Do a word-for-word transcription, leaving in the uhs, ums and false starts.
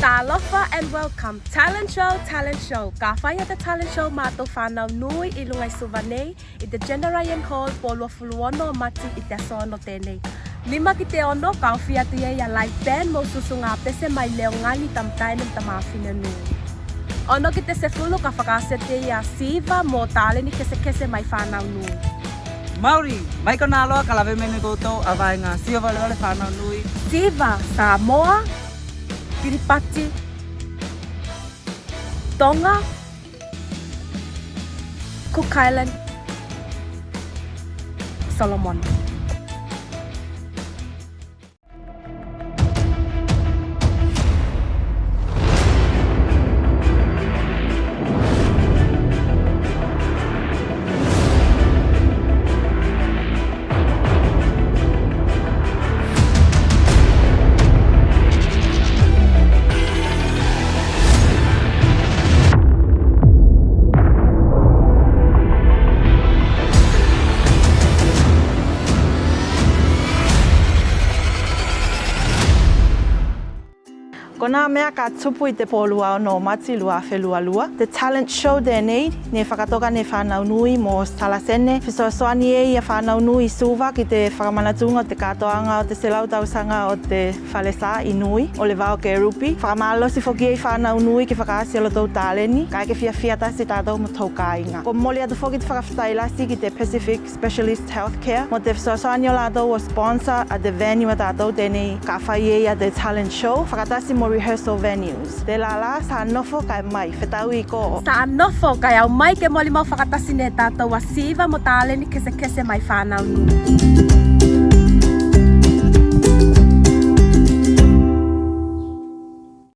Alofa and welcome. Talent show, talent show. Kafai a te talent show matou fanau nui i luga i Suva nei, i te General Hall po luafulu ono o Mati i te Aso Ono tenei. Lima ki te ono ka ofi atu i ei a live band mo susuga pese mai Leogali, Tamataene mo Tamafine Nui. Ono ki te sefulu ka fakaasi atu i ei a siva mo taleni kesekese mai fanau nui. Mauri, mai konā loa ka lave mai ne koutou a vaega siva valevale fanau nui. Siva, Samoa, Kiripati, Toga, Cook Island, Solomon. Konā mea ka tupu i te po luaono o Mati lua afe lua lua, te talent show tenei ne fakatoka ne fanau nui mo Salasene. Fesoasoani ei a fanau nui i Suva ki te fakamanatuga o te katoaga o te selau tausaga o te falesa i Nui, o le va o Kerupi. Fakamalosi foki ei fanau nui ke fakaasi olotou taleni, kae ke fiafia tasi tatou mo tou kaiga. Ko momoli atu foki te fakafetai lasi ki te Pacific Specialist Healthcare mo te fesoasoani o latou o sponsor a te venue a tatou tenei ka fai ei a te talent show, fakatasi mo rehearsal venues. Tela la, sa nofo kae mai, fetaui i ko. Sa nofo kae aumai ke molimau fakatasi ne tatou a siva mo taleni kesekese mai fanau nui.